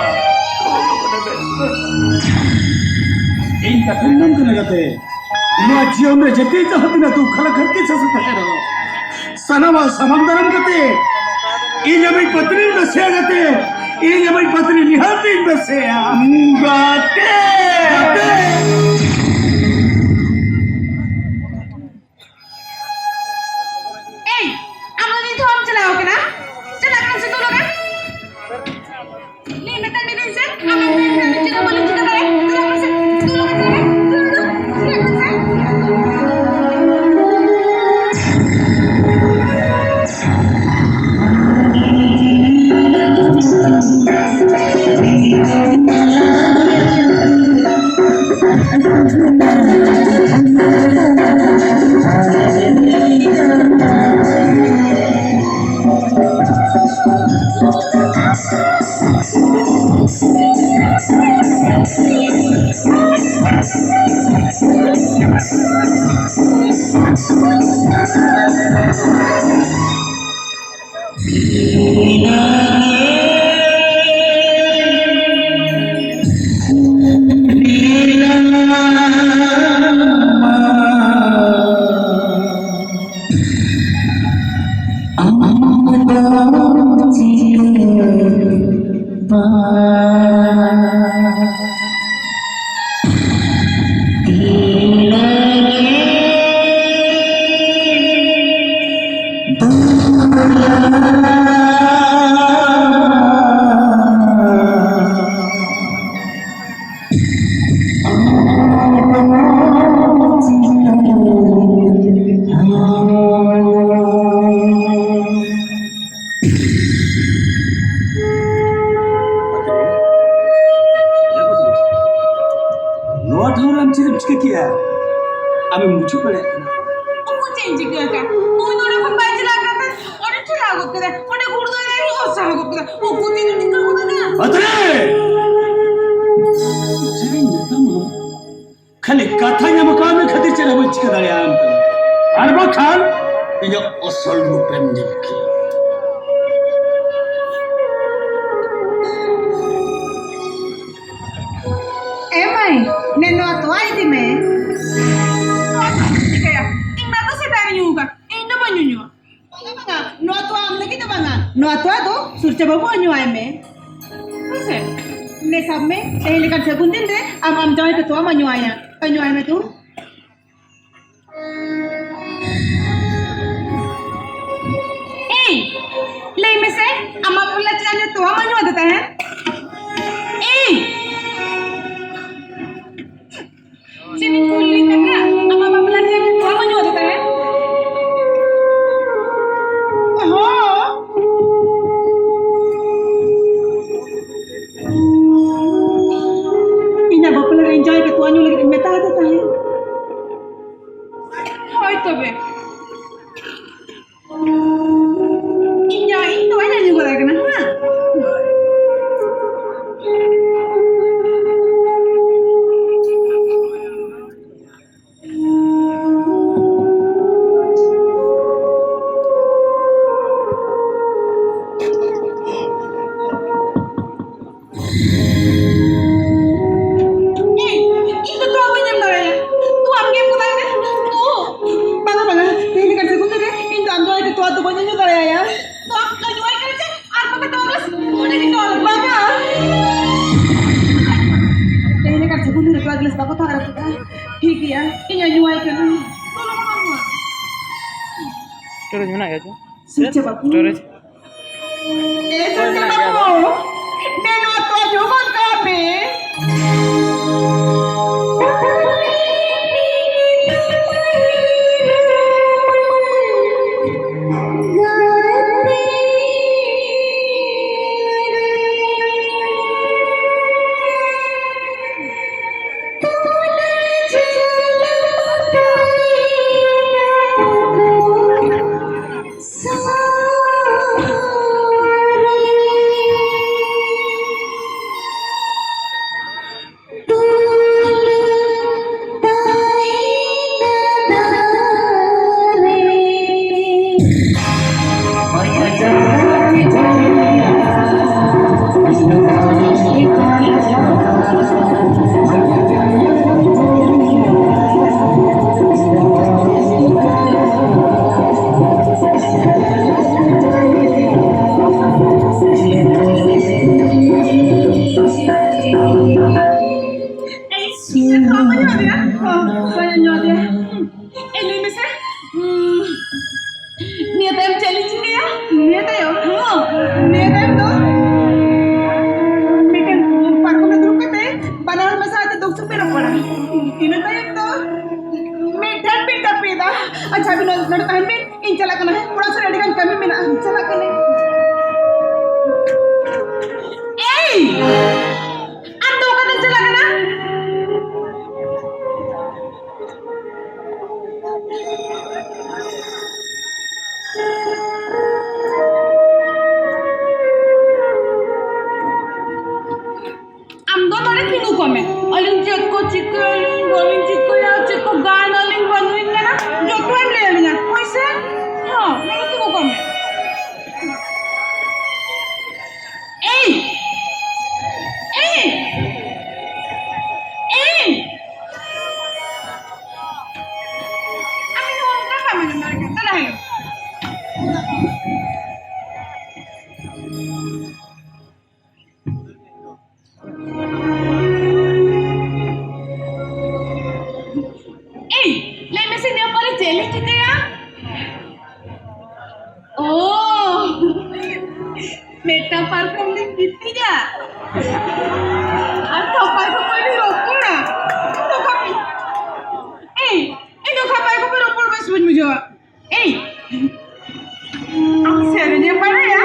ᱤᱧ ᱠᱟᱛᱷᱟᱧ ᱢᱮᱱ ᱠᱟᱱᱟ ᱜᱟᱛᱮ, ᱱᱚᱣᱟ ᱡᱤᱭᱚᱱ ᱨᱮ ᱡᱮᱛᱮ ᱡᱟᱦᱟᱸ ᱛᱤᱱᱟᱹᱜ ᱫᱩᱠ ᱦᱟᱞᱟ ᱠᱷᱟᱱ ᱠᱤ ᱥᱟᱥᱮ ᱛᱟᱦᱮᱸ ᱨᱮᱦᱚᱸ, ᱥᱟᱱᱟᱢᱟᱜ ᱥᱟᱢᱟᱝ ᱫᱟᱨᱟᱢ ᱠᱟᱛᱮ ᱤᱧ ᱟᱢᱤᱡ ᱯᱟᱹᱛᱨᱤᱧ ᱵᱮᱥᱮᱭᱟ ᱜᱟᱛᱮ, ᱤᱧ ᱟᱢᱤᱡ ᱯᱟᱹᱛᱨᱤ ᱱᱤᱦᱟᱹᱛᱤᱧ ᱵᱮᱥᱮᱭᱟ᱾ ᱜᱟᱛᱮ! ᱜᱟᱛᱮ! ᱮᱭ, ᱟᱢ ᱫᱚ ᱱᱤᱛ ᱦᱚᱸ ᱵᱟᱢ ᱪᱟᱞᱟᱣ ᱠᱟᱱᱟ? ᱪᱟᱞᱟᱜ ᱠᱟᱱᱟ ᱥᱮ ᱫᱩᱲᱩᱵ ᱠᱟᱱᱟ? ᱞᱟᱹᱭ ᱢᱮ, ᱛᱟᱺᱰᱤ ᱨᱮ ᱥᱮ? ᱟᱢᱮᱢ ᱢᱮᱱ ᱠᱷᱟᱱ ᱪᱮᱫ ᱦᱚᱸ ᱵᱟᱹᱞᱤᱧ ᱪᱤᱠᱟᱹ ᱫᱟᱲᱮᱭᱟᱜᱼᱟ᱾ ᱪᱟᱞᱟᱜ ᱢᱮ ᱥᱮ᱾ ᱫᱩᱲᱩᱵ ᱢᱮ, ᱪᱟᱞᱟᱜ ᱢᱮ᱾ ᱫᱩᱲᱩᱵ ᱢᱮ᱾ ᱪᱟᱞᱟᱜ ᱢᱮ ᱥᱮ᱾ ᱱᱚᱣᱟ ᱴᱷᱟᱶ ᱨᱮ ᱟᱢ ᱪᱮᱫ ᱮᱢ ᱪᱤᱠᱟᱹ ᱠᱮᱜᱼᱟ? ᱟᱢᱮᱢ ᱢᱩᱪᱟᱹᱫ ᱫᱟᱲᱮᱭᱟᱜ ᱠᱟᱱᱟ? ᱩᱠᱩ ᱪᱮᱫ ᱤᱧ ᱪᱤᱠᱟᱹ ᱟᱠᱟᱫ? ᱩᱱᱤ ᱱᱚᱰᱮ ᱠᱷᱚᱱ ᱵᱟᱭ ᱪᱟᱞᱟᱣ ᱟᱠᱟᱱ ᱛᱟᱦᱮᱸᱫ, ᱚᱸᱰᱮ ᱴᱷᱮᱞᱟᱣ ᱜᱚᱫ ᱠᱮᱫᱟᱭ᱾ ᱚᱸᱰᱮ ᱜᱩᱲᱫᱟᱹᱣ ᱮᱱᱟᱭ᱾ ᱥᱟᱦᱟ ᱜᱚᱫ ᱠᱮᱫᱟ᱾ ᱩᱱᱠᱩ ᱛᱤᱱᱟᱹᱜ ᱴᱷᱤᱠᱟᱹ ᱜᱚᱫ ᱟᱠᱟᱫᱟ? ᱟᱛᱨᱮ! ᱪᱮᱫ ᱤᱧ ᱢᱮᱛᱟᱢᱟ? ᱠᱷᱟᱹᱞᱤ ᱠᱟᱛᱷᱟ ᱧᱟᱢ ᱟᱠᱟᱫ ᱢᱮ ᱠᱷᱟᱹᱛᱤᱨ ᱪᱮᱫ ᱦᱚᱸ ᱵᱟᱹᱧ ᱪᱤᱠᱟᱹ ᱫᱟᱲᱮᱭᱟᱜᱼᱟ ᱟᱢ ᱴᱷᱮᱱ᱾ ᱟᱨ ᱵᱟᱠᱷᱟᱱ ᱤᱧᱟᱹᱜ ᱟᱥᱚᱞ ᱨᱩᱯᱮᱢ ᱧᱮᱞ ᱠᱮᱭᱟ᱾ ᱮ ᱢᱟᱹᱭ, ᱱᱮ ᱱᱚᱣᱟ ᱛᱚᱣᱟ ᱤᱫᱤ ᱢᱮ᱾ ᱱᱚᱣᱟ ᱫᱚ ᱪᱤᱠᱟᱹᱭᱟ? ᱤᱧ ᱢᱟ ᱫᱚ ᱥᱮᱫᱟᱭ ᱨᱮ ᱧᱩ ᱟᱠᱟᱫ, ᱤᱧ ᱫᱚ ᱵᱟᱹᱧ ᱧᱩᱧᱩᱣᱟ᱾ ᱵᱟᱝᱟ, ᱵᱟᱝᱟ, ᱱᱚᱣᱟ ᱛᱚᱣᱟ ᱟᱢ ᱞᱟᱹᱜᱤᱫ ᱫᱚ ᱵᱟᱝᱟ᱾ ᱱᱚᱣᱟ ᱛᱚᱣᱟ ᱫᱚ ᱥᱩᱨᱪᱟ ᱵᱟᱹᱵᱩ ᱧᱩᱣᱟᱭ ᱢᱮ᱾ ᱦᱮᱸᱥᱮ? ᱱᱮ ᱥᱟᱵ ᱢᱮ, ᱛᱮᱦᱮᱧ ᱞᱮᱠᱟᱱ ᱥᱟᱹᱜᱩᱱ ᱫᱤᱱ ᱨᱮ ᱟᱢ, ᱟᱢ ᱡᱟᱶᱟᱭ ᱯᱮ ᱛᱚᱣᱟ ᱢᱟ ᱧᱩᱣᱟᱭᱟ᱾ ᱛᱚ ᱧᱩᱣᱟᱭ ᱢᱮ ᱛᱚ᱾ ᱮᱭ, ᱞᱟᱹᱭ ᱢᱮᱥᱮ, ᱟᱢᱟᱜ ᱵᱟᱯᱞᱟ ᱪᱮᱫ ᱟᱢ ᱛᱚᱣᱟ ᱢᱟ ᱧᱩ ᱟᱫᱮ ᱛᱟᱦᱮᱸᱫ? ᱮᱭ! ᱪᱮᱫ ᱤᱧ ᱠᱩᱞᱤ ᱠᱟᱱᱟ? ᱟᱢᱟᱜ ᱵᱟᱯᱞᱟ ᱨᱮ ᱵᱟᱢ ᱟᱸᱡᱚᱢ ᱟᱠᱟᱫᱟ? ᱦᱚᱸ᱾ ᱤᱧᱟᱜ ᱵᱟᱯᱞᱟ ᱨᱮ ᱤᱧ ᱡᱟᱶᱟᱭ ᱜᱮ ᱛᱚᱣᱟ ᱧᱩ ᱞᱟᱹᱜᱤᱫ ᱤᱧ ᱢᱮᱛᱟ ᱦᱟᱫᱮ ᱛᱟᱦᱮᱸᱫ᱾ ᱦᱳᱭ ᱛᱚᱵᱮ᱾ ᱤᱧ ᱫᱚ, ᱤᱧ ᱫᱚ ᱵᱟᱹᱧ ᱟᱸᱡᱚᱢ ᱜᱚᱫ ᱠᱟᱱᱟ, ᱦᱮᱸ? ᱮᱭ, ᱤᱧ ᱫᱚ ᱛᱚᱣᱟ ᱵᱟᱹᱧ ᱮᱢ ᱫᱟᱲᱮᱭᱟᱭᱟ᱾ ᱛᱚᱣᱟ ᱟᱢ ᱜᱮ ᱮᱢ ᱜᱚᱫᱟᱭ ᱢᱮ᱾ ᱛᱚ, ᱵᱟᱝᱟ, ᱵᱟᱝᱟ, ᱛᱮᱦᱮᱧ ᱞᱮᱠᱟᱱ ᱥᱟᱹᱜᱩᱱ ᱨᱮ ᱤᱧ ᱫᱚ ᱟᱢ ᱫᱚ ᱛᱚᱣᱟ ᱫᱚ ᱵᱟᱹᱧ ᱧᱩ ᱫᱟᱲᱮᱭᱟᱭᱟ᱾ ᱛᱚᱣᱟ ᱟᱢ ᱧᱩᱣᱟᱭ ᱠᱟᱱᱟ ᱪᱮ? ᱟᱨ ᱵᱟᱠᱷᱟᱱ ᱛᱚᱣᱟ ᱜᱞᱟᱥ ᱚᱸᱰᱮ ᱜᱮ ᱫᱚᱦᱚ ᱠᱟᱜ ᱢᱮ᱾ ᱵᱟᱝᱟ᱾ ᱛᱮᱦᱮᱧ ᱞᱮᱠᱟᱱ ᱥᱟᱹᱜᱩᱱ ᱨᱮ ᱛᱚᱣᱟ ᱜᱞᱟᱥ ᱵᱟᱠᱚ ᱛᱚᱣᱟ ᱨᱟᱹᱯᱩᱫᱟ᱾ ᱴᱷᱤᱠ ᱜᱮᱭᱟ, ᱤᱧ ᱧᱩᱣᱟᱭ ᱠᱟᱱᱟ᱾ ᱞᱚᱞᱚ ᱢᱟᱢᱟ᱾ ᱥᱴᱳᱨᱮᱡᱽ ᱢᱮᱱᱟᱜ ᱜᱮᱭᱟ ᱪᱮ? ᱥᱩᱪᱟ ᱵᱟᱹᱵᱩ᱾ ᱥᱴᱳᱨᱮᱡᱽ᱾ ᱮ ᱥᱩᱪᱟ ᱵᱟᱹᱵᱩ, ᱫᱮ ᱱᱚᱣᱟ ᱛᱚᱣᱟ ᱧᱩ ᱜᱚᱫ ᱠᱟᱜ ᱢᱮ᱾ ᱵᱟᱹᱧ ᱧᱩ ᱟᱫᱮᱭᱟ᱾ ᱦᱚᱸ, ᱵᱟᱹᱧ ᱧᱩ ᱟᱫᱮᱭᱟ᱾ ᱮ, ᱞᱟᱹᱭ ᱢᱮᱥᱮ᱾ ᱦᱩᱸ, ᱱᱤᱭᱟᱹ ᱛᱟᱭᱚᱢ ᱪᱮᱫ ᱞᱤᱧ ᱪᱤᱠᱟᱹᱭᱟ? ᱱᱤᱭᱟᱹ ᱛᱟᱭᱚᱢ? ᱦᱚᱸ, ᱱᱤᱭᱟᱹ ᱛᱟᱭᱚᱢ ᱫᱚ ᱢᱤᱫᱴᱮᱱ ᱯᱟᱨᱠᱚᱢ ᱨᱮ ᱫᱩᱲᱩᱵ ᱠᱟᱛᱮ ᱵᱟᱱᱟ ᱦᱚᱲ ᱢᱮᱥᱟ ᱠᱟᱛᱮ ᱫᱩᱠ ᱥᱩᱠ ᱯᱮ ᱨᱚᱯᱚᱲᱟ᱾ ᱤᱱᱟᱹ ᱛᱟᱭᱚᱢ ᱫᱚ ᱢᱤᱫ ᱴᱷᱮᱱ ᱯᱮ ᱡᱟᱹᱯᱤᱫᱟ᱾ ᱟᱪᱪᱷᱟ, ᱟᱹᱵᱤᱱ ᱱᱚᱰᱮ ᱛᱟᱦᱮᱱ ᱵᱤᱱ, ᱤᱧ ᱪᱟᱞᱟᱜ ᱠᱟᱱᱟ᱾ ᱦᱮᱸ, ᱚᱲᱟᱜ ᱥᱮᱫ ᱨᱮ ᱟᱹᱰᱤ ᱜᱟᱱ ᱠᱟᱹᱢᱤ ᱢᱮᱱᱟᱜᱼᱟ, ᱪᱟᱞᱟᱜ ᱠᱟᱹᱱᱟᱹᱧ᱾ ᱮᱭ! ᱟᱢ ᱫᱚ ᱚᱠᱟᱛᱮᱢ ᱪᱟᱞᱟᱜ ᱠᱟᱱᱟ? ᱟᱢ ᱫᱚ ᱱᱚᱰᱮ ᱛᱤᱸᱜᱩ ᱠᱚᱜ ᱢᱮ᱾ ᱟᱹᱞᱤᱧ ᱪᱮᱫ ᱠᱚ ᱪᱤᱠᱟᱹᱭᱟᱞᱤᱧ, ᱵᱟᱹᱞᱤᱧ ᱪᱤᱠᱟᱹᱭᱟ, ᱪᱮᱫ ᱠᱚ ᱜᱟᱱ ᱟᱹᱞᱤᱧ ᱵᱟᱹᱞᱤᱧ ᱜᱟᱱᱟ, ᱡᱚᱛᱚᱧ ᱞᱟᱹᱭ ᱟᱹᱵᱤᱱᱟ, ᱦᱳᱭ ᱥᱮ? ᱦᱚᱸ, ᱱᱚᱰᱮ ᱛᱤᱸᱜᱩ ᱠᱚᱜ ᱢᱮ᱾ ᱮᱭ! ᱮᱭ! ᱮᱭ! ᱟᱢ ᱫᱚ ᱚᱱᱠᱟ ᱵᱟᱢ ᱟᱸᱡᱚᱢ ᱫᱟᱲᱮᱭᱟᱜ ᱠᱟᱱᱟ, ᱪᱟᱞᱟᱜ ᱦᱩᱭᱩᱜᱼᱟ᱾ ᱮᱭ, ᱞᱟᱹᱭ ᱢᱮᱥᱮ, ᱱᱤᱭᱟᱹ ᱯᱚᱨᱮ ᱪᱮᱫ ᱞᱮ ᱪᱤᱠᱟᱹᱭᱟ? ᱳ, ᱢᱤᱫᱴᱟᱝ ᱯᱟᱨᱠᱚᱢ ᱞᱤᱧ ᱜᱤᱛᱤᱡᱟ ᱟᱨ ᱠᱷᱟᱯᱟᱭ ᱠᱷᱟᱯᱟᱭ ᱞᱤᱧ ᱨᱚᱯᱚᱲᱟ᱾ ᱤᱧ ᱫᱚ ᱠᱷᱟᱯ-, ᱮᱭ, ᱤᱧ ᱫᱚ ᱠᱷᱟᱯᱟᱭ ᱠᱷᱟᱯᱟᱭ ᱨᱚᱯᱚᱲ ᱵᱮᱥ ᱵᱟᱹᱧ ᱵᱩᱡᱷᱟᱹᱣᱟ᱾ ᱮᱭ, ᱟᱢ ᱥᱮᱨᱮᱧ ᱮᱢ ᱵᱟᱲᱟᱭᱟ?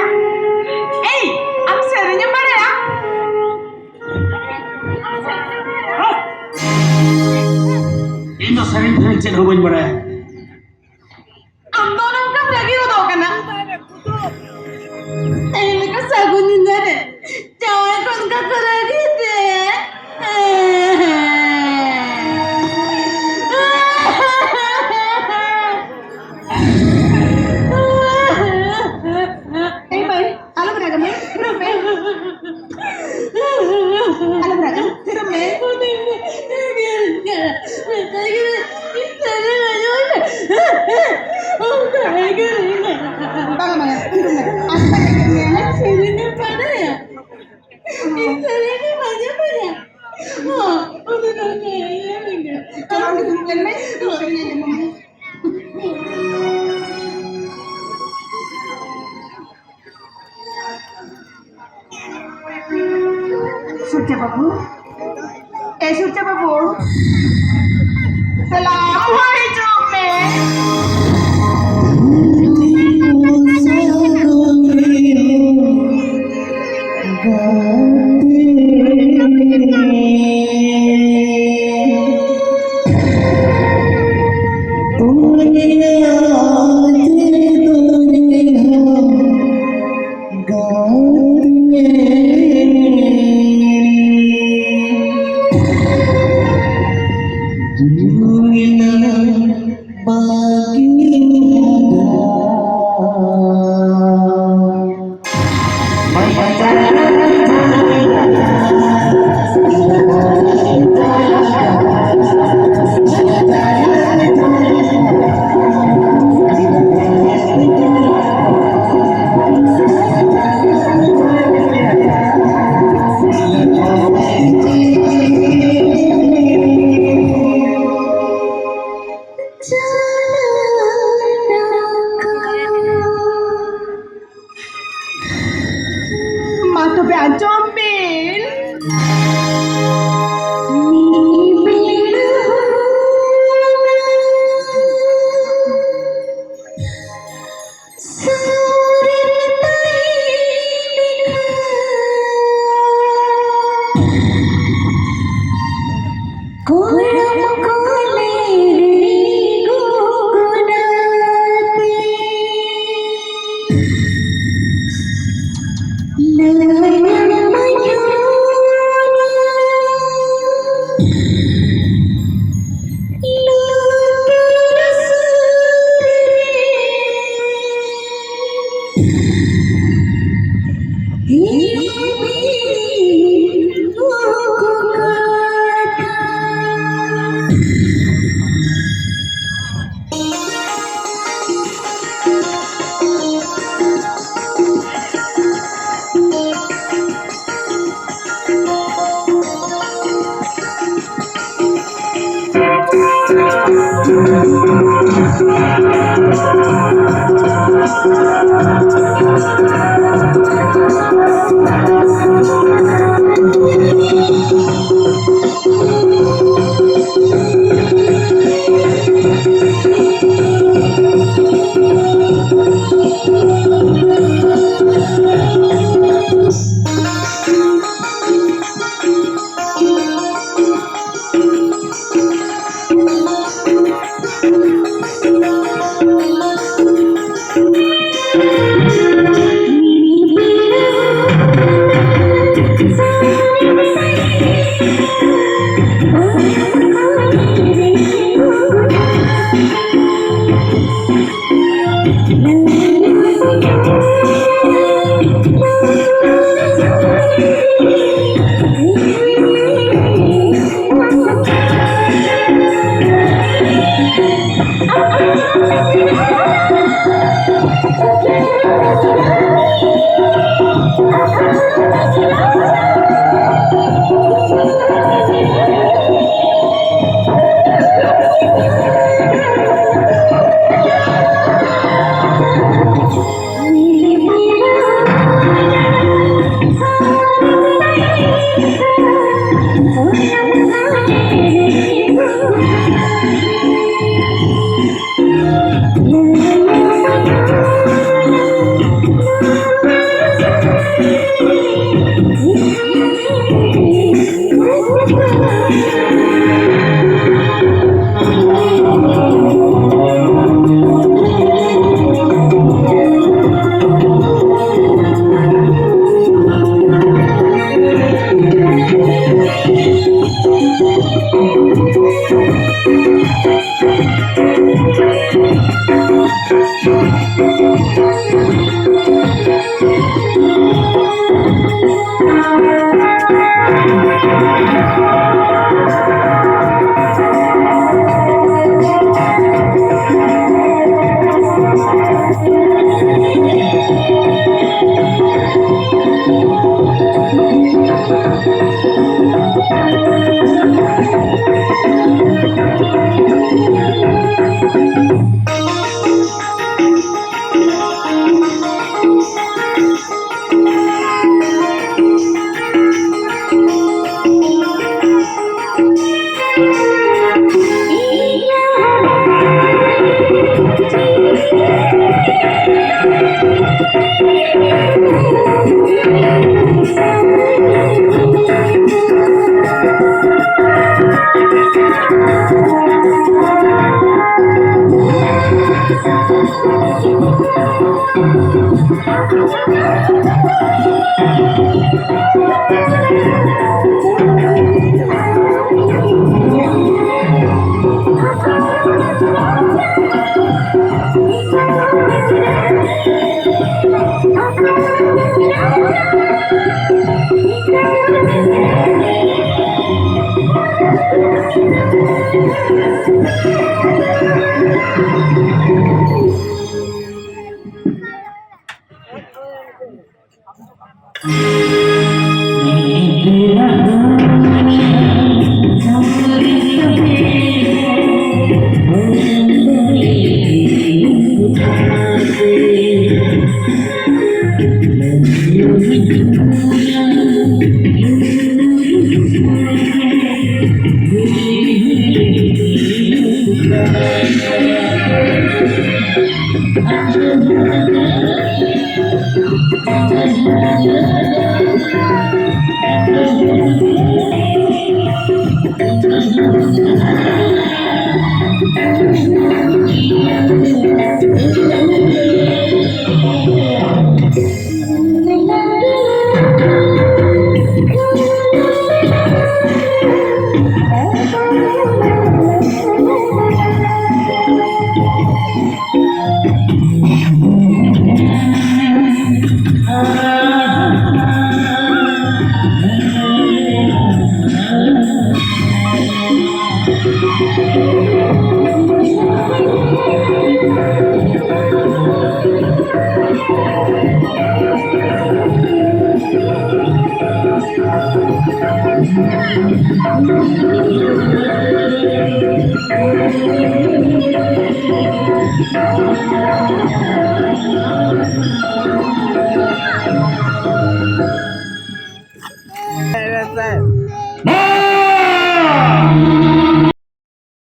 ᱮᱭ, ᱟᱢ ᱥᱮᱨᱮᱧ ᱮᱢ ᱵᱟᱲᱟᱭᱟ? ᱤᱧ ᱫᱚ ᱥᱮᱨᱮᱧ ᱯᱷᱮᱨᱮᱧ ᱪᱮᱫ ᱦᱚᱸ ᱵᱟᱹᱧ ᱵᱟᱲᱟᱭᱟ᱾ ᱟᱢ ᱫᱚ ᱱᱚᱝᱠᱟᱢ ᱨᱟᱹᱜᱤ ᱜᱚᱫᱚᱜ ᱠᱟᱱᱟ᱾ ᱛᱮᱦᱮᱧ ᱞᱮᱠᱟ ᱥᱟᱹᱜᱩᱱ ᱧᱤᱫᱟᱹ ᱨᱮ ᱡᱟᱶᱟᱭ ᱠᱷᱚᱱ ᱠᱟᱛᱷᱟ ᱨᱟᱹᱜᱤ ᱛᱮ᱾ ᱮᱭ ᱢᱟᱹᱭ, ᱟᱞᱚᱢ ᱨᱟᱜᱟ ᱢᱟᱹᱭ, ᱛᱷᱤᱨᱚᱜ ᱢᱮ᱾ ᱟᱞᱚᱢ ᱨᱟᱜᱟ, ᱛᱷᱤᱨᱚᱜ ᱢᱮ᱾ ᱵᱟᱝᱟ, ᱵᱟᱝᱟ, ᱛᱷᱤᱨᱚᱜ ᱢᱮ᱾ ᱟᱥᱛᱮ ᱧᱚᱜ ᱢᱮ, ᱦᱮᱸ? ᱥᱮᱨᱮᱧ ᱮᱢ ᱵᱟᱰᱟᱭᱟ? ᱤᱧ ᱥᱮᱨᱮᱧ ᱮᱢ ᱟᱸᱡᱚᱢ ᱟᱭᱟ? ᱦᱚᱸ, ᱩᱱᱤ ᱫᱚ ᱦᱮᱸ᱾ ᱧᱮᱞ ᱢᱮ, ᱥᱮᱨᱮᱧ ᱟᱸᱡᱚᱢ ᱢᱮ᱾ ᱥᱩᱨᱡᱟ ᱵᱟᱹᱵᱩ, ᱮ ᱥᱩᱨᱡᱟ ᱵᱟᱹᱵᱩ, ᱫᱮᱞᱟ ᱦᱚᱦᱚ ᱦᱤᱡᱩᱜ ᱢᱮ᱾ ᱢᱟ ᱛᱚᱵᱮ ᱟᱸᱡᱚᱢ ᱵᱤᱱ᱾